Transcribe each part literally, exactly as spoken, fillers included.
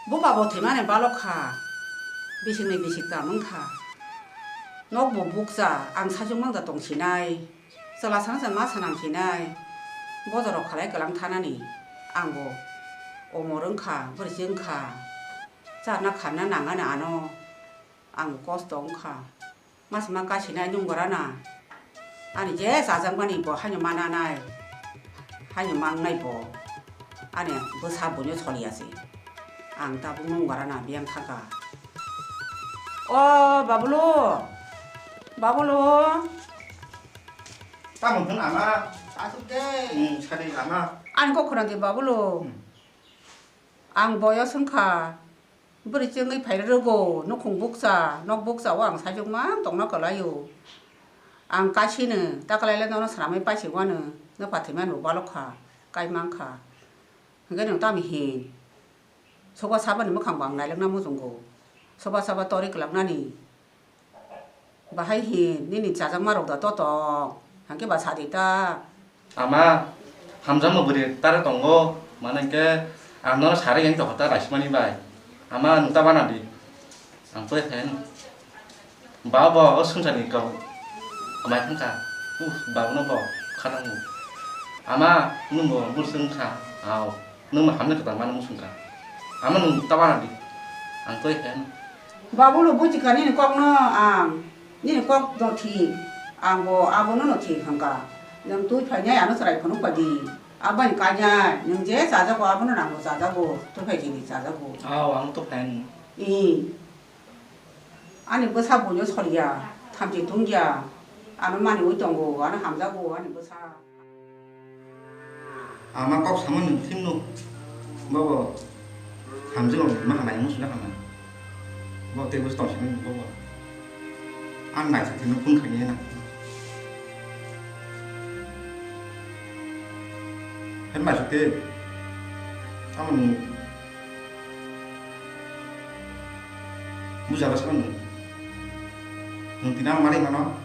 Buba bo thwimani balok kha, bisingni bisik tam wng kha. Nok bo bukcha, ang sajwk mang da tong sinai, chwla sana chwng ma sanam sinai, bojorok khalai kwlang thanani, ang bo omor wng kha, bwrwi chwng kha, charna kharna nangani ano, ang bo kosto wng kha. Masima kasinai nung gorana. Ani je chajakmani bo haino mananai. Haino mangnai bo. Ani bwsa buino soliya se. Ang tabuk nung gorana biyang thangkha. O Babulu. Babulu. Tamo hwn ama. Asuk de. Hmm, sari ama. Ani kok khorang de Babulu. Hmm. Ang boyos wngkha. Bwrwi chwngwi phai rwgo, nukhung bukcha, nok bukcha o ang sajwk man tongna kwlaio. Ang kaisino, ta kwlaile nono swnamwi paisingwano, no pathwimani bo balok kha, kai mang kha. Hwnkhe nwng tamo hin? Soba sabani mwkhang bo ang nailwkna muchungo. Soba saba torwi kwlaknani. Bahai hin, nini chajakma rok da totok, hwnkhe ba sadi ta. Ama, hamjakma bwrwi tare tongo, mane hwnkhe ang nono sarwi yang tokha ta raisimani bai. Ama, nwng ta bana di. Ang toi khe no. Ba bo o swngcharni kok amai thangkha. Uh, ba bono bo khatangmo. Ama, nwng bo bwswk wngkha. Ao. Nwng ma hamya kwtal mano muchung kha. Ama nwng ta wana di. Ang toi khe no. Babu no buji kha nini kok no ang. Nini kok no thik. Ang bo abo no no thik hwnkha. Nwng twi phainai ano chwrai phunuk padi. Aboni kanya nwng je chajago abo no nang bo chajago. Twi phai chini chajago. Ao ang to phai no. I. Ani bwsa buino soliya, thamchi tungya, ano maniwi tongo, ano hamjago ani bwsa. Ama kok sama nwng thimno, bobo hamjwk rok ma hamai, muchung hamai. Bo tei bwsa tong sini bobo. Ang naisa thimno phone khaini na. Hen naisa tei. Tamo nwng Buja bwskango. Nwng tini ang malai mano?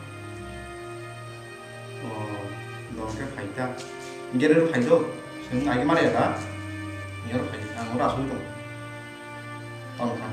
O, no khe phai ta. Gere ro phai do. Chwng agi malai da. Yar phai. Ang ora asuk tong. Tong kha.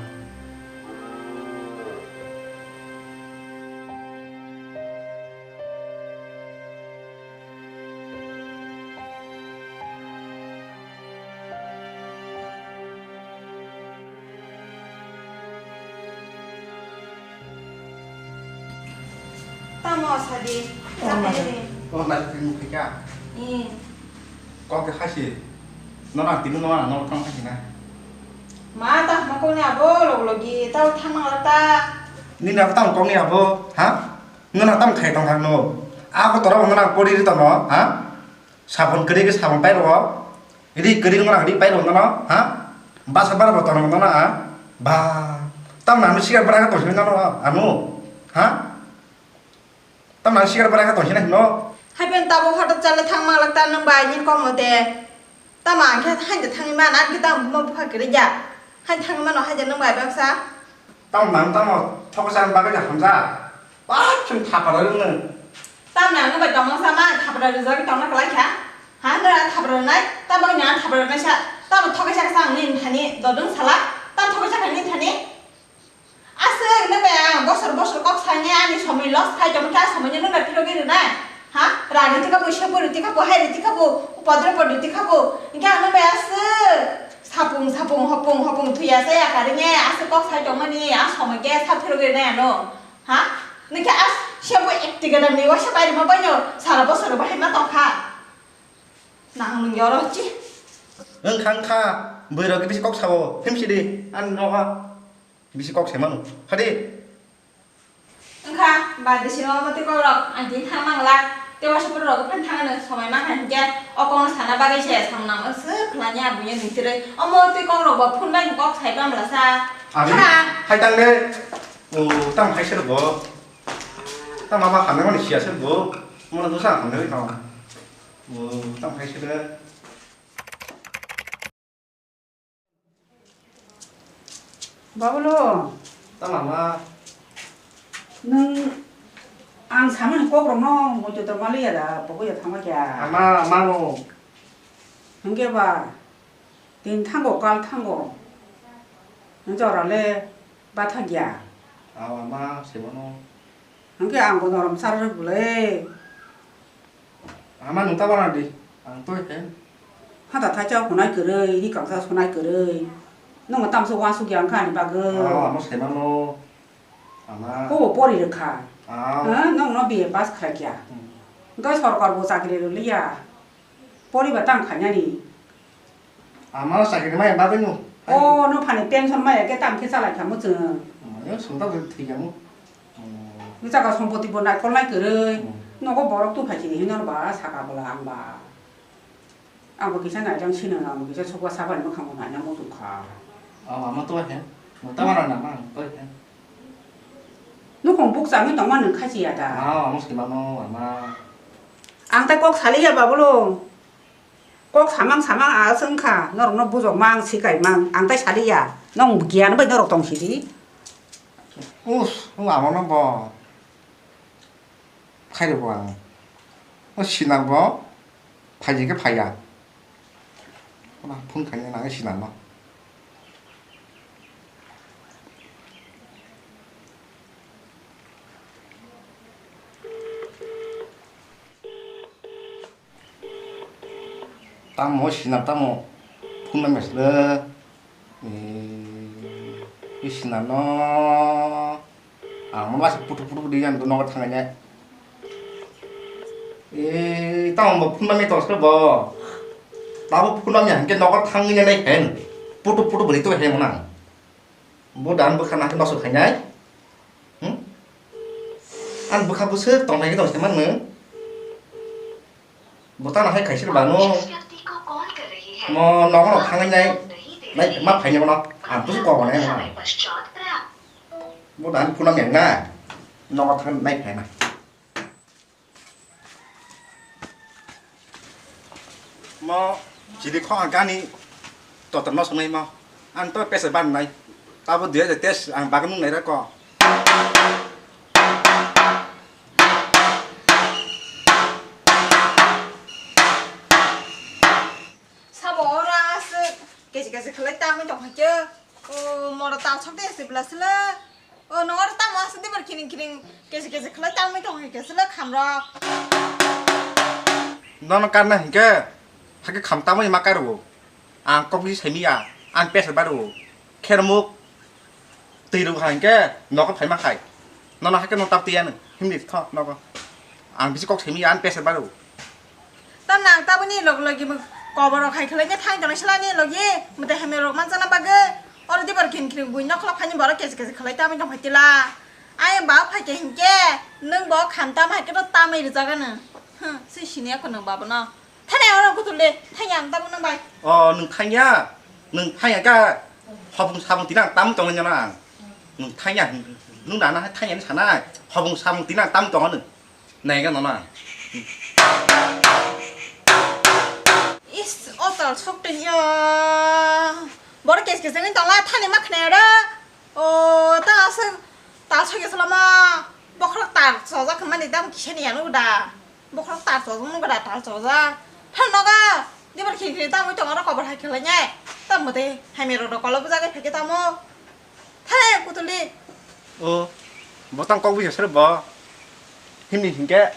Tamo sadi, Oh, chakhe nai. Ni. Oh, nai, tini mukhi ka. Hmm. Kok de khasi. No na, tini no na, no thang khasi na. Ma ta ma kok ni abo log logi, tao thang mang ta. Ni na tamo kok ni abo, ha? No na tam khai tong thang no. Ako toro no na pori ri tamo, ha? Sabon kwrwi khe sabon pairwo, ri kwrwi wngmano ri pairwo nono, ha? Basa bara bo tongo nono, ha? Ba, tamni ano sikar bwraka tongsi nono, ano? Ha? Tamni ano sikar bwraka tongsi na hino? Haiphano tabuk hotok chale thang manglak ta nwng bai nini kok mote. Tamo ang khe haino thangwi man, ang khe tamo buma bupha kwrwi ya. Haino thangwi mano haino nwng bai baksa. Tamo nang tamo thoksa bagwi hamjak. Ba, chwng thapra rwngno. Tamni ang nwng bai tongmani sama thapra rwjagwi tongna kwlai kha? Ha, nwng ang thapra rwnai? Tamo nwng ang thapra rwnai sa? Tamo thoksa kha sa ang nini thani dodwng sala? Tamo thoksa kha nini thani? Aswk nwng bai ang bosor bosor kok sainai ani somoi loss khai tongkha, somoino nwng bai philogwi rwnai? Ha? Rani tikha bo, sebo rwti kha bo, hai rwti kha bo, podre podre rwti kha bo. Hwnkhe ang nwng bai aswk sapung sapung hopung hopung thuya chaya karwi aswk kok sai tongmani, a somoi khe sa philogwi rwnai ano. Ha? Nokhe as sebo ekti gadam ni waisa bai rwma bai no sara bosor bahai ma tongkha. Nang nung yoro chi. Wngkha wngkha, bwrwi rok bisi kok sao, himsi di, ani noha. Bisi kok se mano. Hadi. Wngkha, ba bisi no omo twi kok rok, ang tini thang manglak. Tei waisa pura rok phan thang no somoi ma kha hinkhe, o kok no sana bagwi se samung nang se khlanya buino nung tirwi. Omo twi kok rok bo phone bai kok sai bamla sa. Ani, Khara. Hai tang de. O, tamo hai se bo. Tamo ma hamya mani siya se bo. Mo na dosa hamya ri tamo. O, tamo hai se de. Babulo. Tamo ma. Nwng ang samani kok rok no muitu to maliya da, pogo ya thangma kya. Ama, ama no. Hingke ba. Tin thango, kal thango. Jora le bathakya. Aw, ama se mano. Hwnkhe ang bo norom sar rw bwle. Ama nung ta wana di. Ang to he. Hata thacha hunai kwrwi, ri kangsa sunai kwrwi. Nung tamsa wasuk yang kha ni bagwi. Aw, ama se mano. Ama. Ko bo pori rwkha. Aw. Ha, nung no B A pass khlai kya. Hmm. Hwnkhe sorkar bo chakri rw liya. Poriba tang khainani. Amano chakri maya bagwi no. O, no phani pension maya khe tang khe chalai kha muchung. Yo, sungta bo thwi kha mu. Ni jaga sompoti bo naikolnai kwrwi. Hmm. Nogo borok tu phai chini hinor ba saka bwla ang ba. Ang bo kisa naijang sino ang bo kisa sokwa sabani mwkhang bo naina muchung kha. O, ama to he. Mo ta mana na ma, to he. Nukhung bukchangwi tongma nwng khachiya da. Ama, ama swima no, ama. Ang tai kok saliya ba bolo. Kok samang samang a swngkha, norokno bujokma ang sikaimang, ang tai saliya. Nong giyan bai norok tong sidi. Us, o amono bo. Phairok bo ang. O sinang bo. Phaiji khe phaiya. Phone khaina nang sinang no. Tamo sinam tamo phunna mesle. Sinam no. Ang mo masa putu putu di yang nogo thangai nai. E, tamo bo phunna me tos bo. Tamo phunna me hangke nogo thangai nai hen. Putu putu beri tu hen nang. Bo dan bwkha nang noso khainai. Hmm? Ang bwkha bwswk tongthai khe tong saiman nwng. Bo tamo hai khaisir bano. Mo nogo no thangnai nai. Nai ma phainai bono. Ang bwswk kok nai bono. Bo dan phunang yang na. Nogo thang nai phaina. Mo chiri khok ang gani totor no songnai mo. Ang to pesa ban nai. Tabo dui hajar teis ang bagwi nung nai ra ko. Sabo oro aswk kesi kesi khlai tangwi tong kha khe. O moro tal sok de se bla sele. O, nongor tamo aswk dibar kiring kiring kesi kesi khlai tangwi tong hai khe sele khamrok. Nono karna hinkhe hakhe kham tamo ma karo. Ang kok di saimiya, ang pesa baro. Khermuk twi rw hai hinkhe nogo phaima khai. Nono hakhe no tap tiya nw himni tho nogo. Ang bisi kok saimiya, ang pesa baro. Tamni ang taboni log logi bo kobor rok hai khlai khe thang tongo sila ni logi, mwtai hamya rok manchana bagwi. Oro dibar khin khin buino khulok phaini borok kesi kesi khlai tamwi tong phai tila. Ayang ba phai khe hinkhe nwng bo kham tam hai khe tamwi rijak ano. Hm, se sini ako nwng babo no. Thani oro kutul de, thani ang tabuk nwng bai. O, nwng thangya, nwng thangya ka hobung sabung tini ang tam tong nai nang. Nwng thangya, nwng nana hai thangya ni sanai, hobung sabung tini ang tam tong nai. Naiga nono ang. Is, o tal sok twi ya. Borok kes kes wngwi tongla, thani ma khna ro. O, ta aswk tal sok ya salama. Bokhorok tal chojak mani dam kisa ni ano da. Bokhorok tal chojak no da tal chojak. Thang noga. Dibar khiri khiri tamo tongo ro kobor hai khlai nai. Tamo de hai mero ro kolo bujak phai khe tamo. Thale kutuli. O, bo tang kok bisa sir bo. Himni hingke.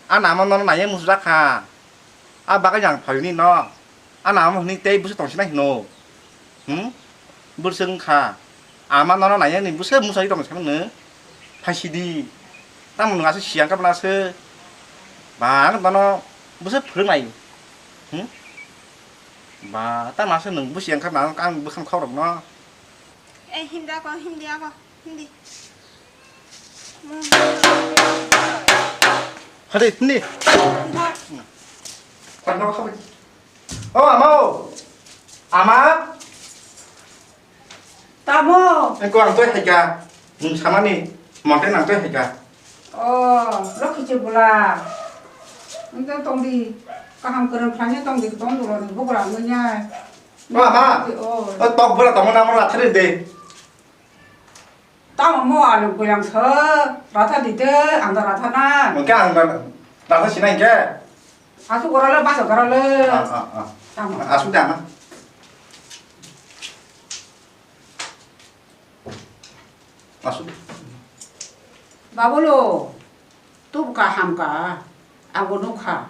A nama nono naiya musu jakha. A baga jang phayuni no. A nama hini tei busu tongsi nai hino. Hmm? Busu wngkha. Ama nono naiya ni busu musa tong sa no. Phaisidi. Tamo nung aswk siyang kha bwlasa. Ba ang nono busu phwrwng nai. Hmm? Ba, ta masa nwng busi ang kha na ang bwkhang khorok no. Eh, hindi ako, hindi ako, hindi. Hadi, hindi. Hindi. Ano ka ba? Oh, ama, oh. Ama. Tamo. Engko ang toi haika. Nwng samani monte nang toi haika. Oh, lokhi che bula. Engko tongdi. Kaham kwrwng khlai tongdi, tong bula ni bugra nungya. Ma, ma. Oh. O tok bula tong na mo rathari de. Tamo mo anu buyang sa. Ratha di de, ang da ratha na. Engko ang da ratha sinai ke. Asu gorale, baso gorale. Ah, ah, ah. Tamo. Asu da ma. Asuk. Babolo, tubka hamka, ang bo nukha.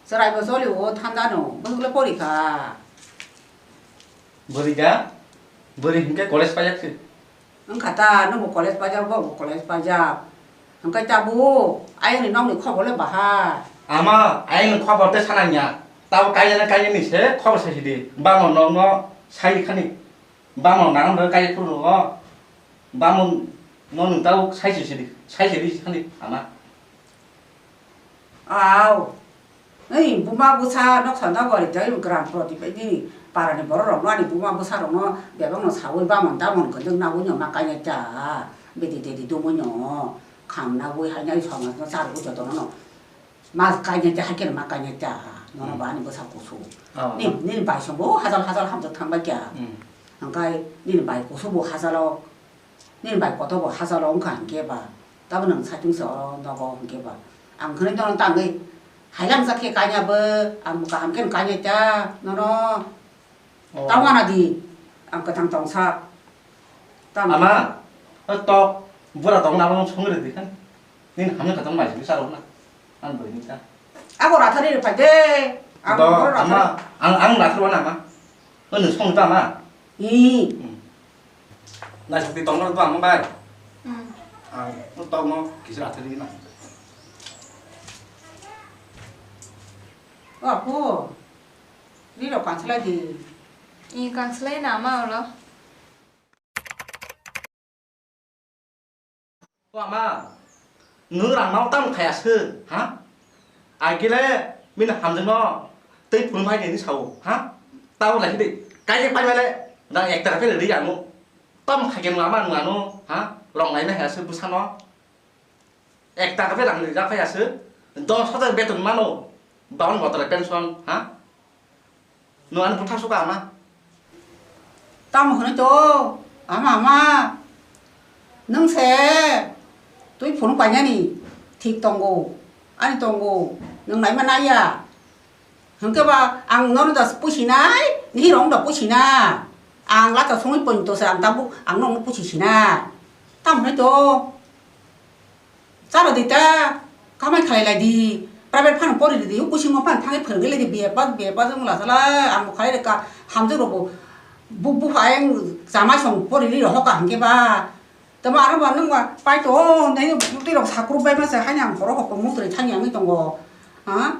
Chwrai bo choli o thanda no, bwswk le pori kha. Bwrwi da? Bwrwi hinkhe college paiyak se. Wngkha ta, nwng bo college paijak, bo bo college paijak. Hwnkhe tabuk ayang ni nokni khobor le bahai. Ama, ayang ni khobor tei sanangya. Tabuk kainani kainani se khobor sai sidi. Bangno nokno sai khani. Bangno nang no kaiya phuru no. Bangno no nwng tabuk sai sidi. Sai sidi khani ama. Au. Ei, buma bwsa noksa nogo rijak gram proti bai nini parani borok rokno ani buma bwsa rokno bebakno sawi bamon tamon kwdwk nawi no ma kainai ta. Bedi dedi dumui no kham nawi hainai somajno charwgwi jotono no ma kainai ta, haikhe ma kainai ta. Nono Hmm. Ba ani bwsa kusu. Oh. Ni, nini bai song bo hajal hajal hamjak thangbai kya. Hmm. Hwnkhe nini bai kusu bo hajalo. Nini bai kotor bo hachalo wngkha hinkhe ba, tabuk nwng saitung se oro nogo hinkhe ba. Ang khwnwi nono tangwi hailang jak khe kanya bo, ang bo kaham khe kanya ta nono. Oh. Tamo ana di, ang kwthang tongsa. Tamo. Ama, o tok, bura tong nabo songri di khan. Nini hamya kwthang mai sini sarok na. Ang bwrwi ni ta. Abo rathari rw phai de. Ang Do, boro rathari. Ama, ang, ang rathar wana ama. O nwng song ta ama. Hi. Hmm. Naisok twi tongmani bo ang bai. Hmm. Ang tokmo kisa athari na. O apo, ri rok kansalai di. I kansalai na ma ulo. O ama, nwng rang nao tam khaya se, ha? Agile min hamjeng no tei phunuk hai ni sao, ha? Tao lai de, kai je pai male, rang ek taka phele ri anu. Tam khai ke nwng ama nwng anu, ha? Rong lai na khaya se bwsa no. Ek taka phele rang ri jak khaya se, dos hajar beton mano, bawan botra pension, ha? Nwng ani bwtha suka ama. Tamo hwnwi to, ama, ama, nwng se twi phunuk painani thik tongo, ani tongo, nwng naima naiya. Hwnkhe ba ang nono da pusinai, nihirok da pusina. Ang lata songwi ponto se ang tabuk ang nono pusi sina. Tamo hwnwi to. Charo di ta, kamai khalai lai di, private phano pori di, o kuching o phano thangwi phwrwngwi lai di, B A pass, B A pass wng la sala, ang bo khalai rwkha, hamjwk rok bo, bu, bu ayang chamai song pori ri rohor ka hinkhe ba, tamo aro ba nwng ba pai to, o nai twi rok sakruk bai masa, haini ang borok hokto muktrwi thangya wngwi tongo, ha,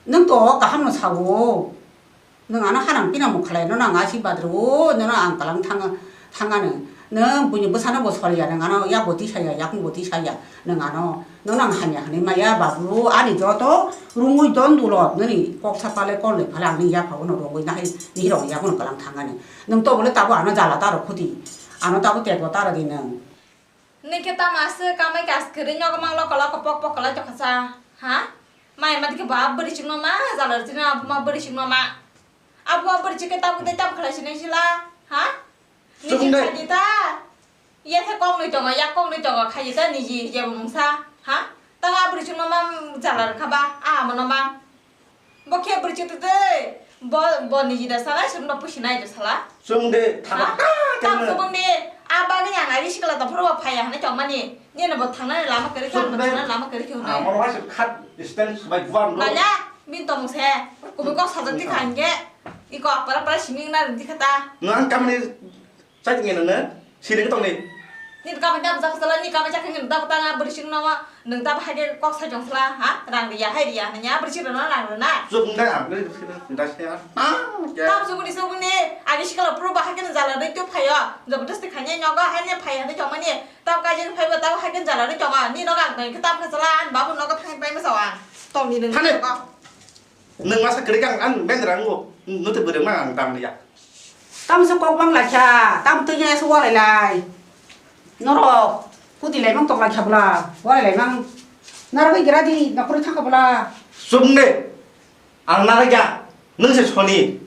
nwng to kaham no sago. Nwng ano hanang pinang mukhalai, nono ang asibad rwo, nono ang kalang thang, thangano. Nwng buini bwsano bo soliya, nwng ano yakbo tisaya, yakungbo tisaya, nwng ano, nono ang hamya hwnwi maya, babu, ani joto rungwi don dulot, nini kok sapale, kolnwi phale, ang nini yaphao no rungwi nahai, nihirok yakuno kalang thangani. Nwng to bole tabo ano jala taro khuti, ano tabo tebo taro di nwng. Nini khe tamo aswk kamai kash kwrwi nogo mang loko loko pok pok kwlai tongkha sa, ha? Mai ma dikhe ba bwrwi chwngno ma jala rwchino, abo ma bwrwi chwngno ma. Abo ma bwrwi chwngkhe tabuk tei tamo khlai sinai sila, ha? Nini Chukung dai. Khaidi ta. Yathe koknwi tongo, yak koknwi tongo, khaidi ta niji jebo mungsa, ha? Tamo a bwrwi chwngno ma jala rwkha ba, a amo no ma. Bo khe bwrwi chwtwi twi, bo, bo niji da sala, chwngno pusi nai da sala. Chwng de thangma Ha? ta Tam kemne. Chwng de, a bagwi ang agi sikla tong phuru bo phaiya hwnwi tongmani. Nini bo thangnani lama kwrwi khe, ang bo Chwng de. Thangnani lama kwrwi khe hwnwi. Amo waisa khat stand swbai buar no. Manya, bini tongmung se, kubui kok sajak tikha hinkhe, iko apara para simi wngna ring tikha ta. Nwng ang kamni Chai tongni nangna, sini tongni. Nini kamai dam jak sala, nini kamai jak nini dam tanga bwrwi sing nawa, nwng dam hai khe kok sai jong sala, ha? Rang riya, hai riya, nanya bwrwi sing rana rang rana. Chuk ngai ang ngai sini, ngai sini, ah, ya. Tam sumuni sumuni, agi sikala puru bahai khe jala dei tu phayo, jabardasti khanya nyoga hai ne phai hai chomani, tam kaji phai ba tam hai khe jala dei choma, ni noga ang ngai tam kha sala, an babu noga thang pai ma sawa, tongni nang. Thane. Noga. Nwng masa kwrwi khe ang, ang beng rang o, nwng tei bwrwi ma ang tam ya. Tamo se kok bang lai kha, tamo twi ya se walai lai. Norok, kudi lai mang tong lai kha bwla, walai lai mang. Narok bai gira di, nokhorwi thang kha bwla. Chum de, ang narwk ya, nwng se soni.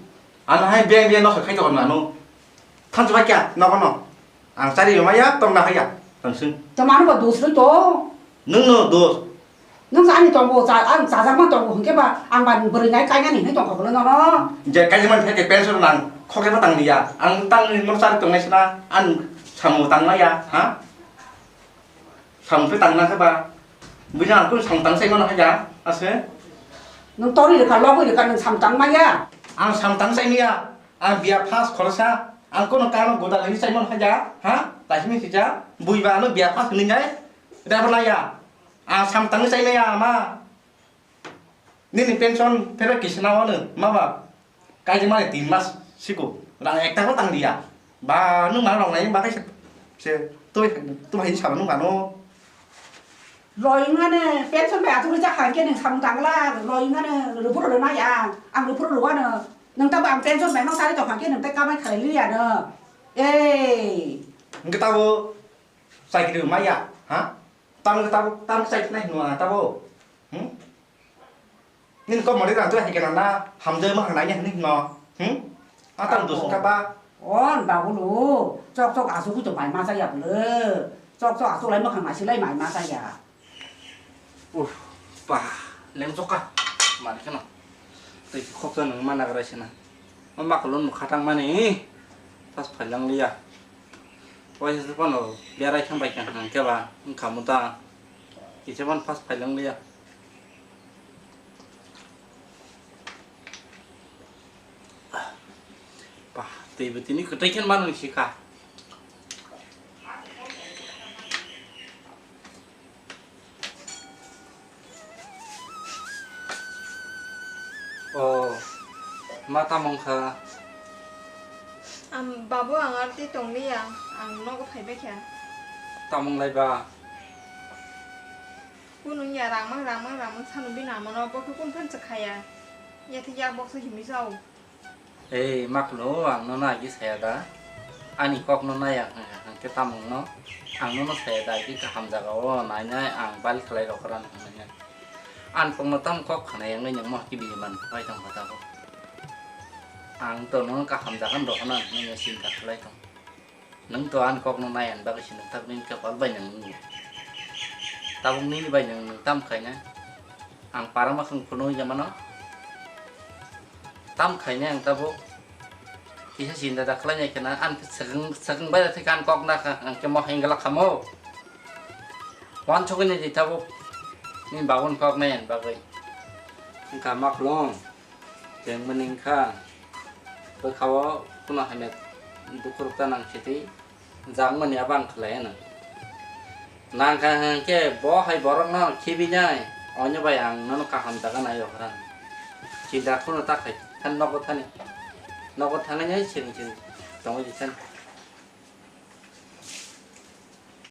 Ano hai beng beng nok se khai tong mano. Thansu bai kya, nogo no. Ang chari yoma ya, tong na ya, tong sing. Tamo ano ba dos rwi to. Nwng no dos. Nwng sa ani tongo, cha-, ang chajakma tongo, hwnkhe ba ang ba bwrwi nai kainani hinwi tongkha bwlwi nono. Je kaijak man khe pension nang, khokhe ma tang liya. Ang tang ni nok chari tongnai sina, ang samu tang maya, ha? Samung khe tang na khe ba? Buina ang kunu samung tang sai mano haja, ase? Nwng tori rwkha, lobwi rwkha, nwng samung tang maya? Ang samung tang sai maya. Ang B A pass khoroksa. Ang kunu kano goda lani sai mano haja, ha? Laisimi sija. Bui ba ano B A pass hwnwi nai. Driver laya. Ang samung tang sai maya ama. Nini pension phero kisa na wano, ma ba? Kaijak mani tin mas siko, rang ekta bo tang liya. Ba, nung ma rong nai ba kaisa se, tui, tui hai salo nung mano. Loi wngane pension bai atur jak hangke nung samung tangla, loi wngane rupuro rwnai ang, ang rupuro rwano, nung tabo ang pension bai mang sari tong hangke nung tei kamai khalai liya no. Ei. Hingke tabo, chakri maya, ha? Tamo tabo, tamo chakri nai hino tabo. Hmm? Nini kok mari rang tu hai kena na hamjai ma hanai ni hini no. Hmm? Atang dus ka ba. On babulu, chok chok asuk tu mai ma sa ya bulu. Chok chok asuk lai ma khang mai si lai mai ma sa ya. Uh, pa, leng chok ka. Mari kena. Tei khok ta nang ma na gra sina. Ma ma kolon mu khatang mani. Pas phalang liya. Oi se pano berai kham bai khang ke ba. Kamu ta. Kise ban pas phalang liya. Bah, tei bo tini kwtai khe manwi si kha. O, ma tamo wngkha? Am, babu, ang aro tei tongliya, ang nogo phaibai kha. Tamo wnglai ba? Kunu ya rangmang rangmang rangmang sanu bini amano bo khe kunu phano chwkhaya. Yathik yak boksa himwi sao. Ei, maklo, ang nono agi saya da. Ani kok no naya hwnkhe tamo wngno. Ang nono saya da agi kaham jaga o nainai ang bal khlai rok rano hwnwi. Ani kok no tam kok khna yang nai nang mo kibi man pai tong kha tabuk. Ang to nono kaham jaga no rok na hwnwi sinta khlai tong. Nwng to ani kok no nai ani bagwi se nwng tabuk nini kepal bai nwng wngo. Tabuk nini bai nwng nwng tam khainai. Ang para ma khwng phunugwi ya mano. Tam khainai ang tabuk. Kisa sinda da khlainai khena ani swkang swkang bai da thika ani kok na kha ang khe mo hengla khamo. Wansugwi nai di tabuk. Nini babu ni kok nai ani bagwi. Wngkha maklong. Tengmani wngkha bwkhao kuno hamya dukhu rwkta nang sitwi jakmani abo ang khlai anw. Nangkha hwnkhe bo hai borokno khibinai, oino bai ang nono kaham jaga nai rw phrang. Chinta kheno ta khai, thani nogo thani. Nogo thangwi nai siring siring tongwi di thani.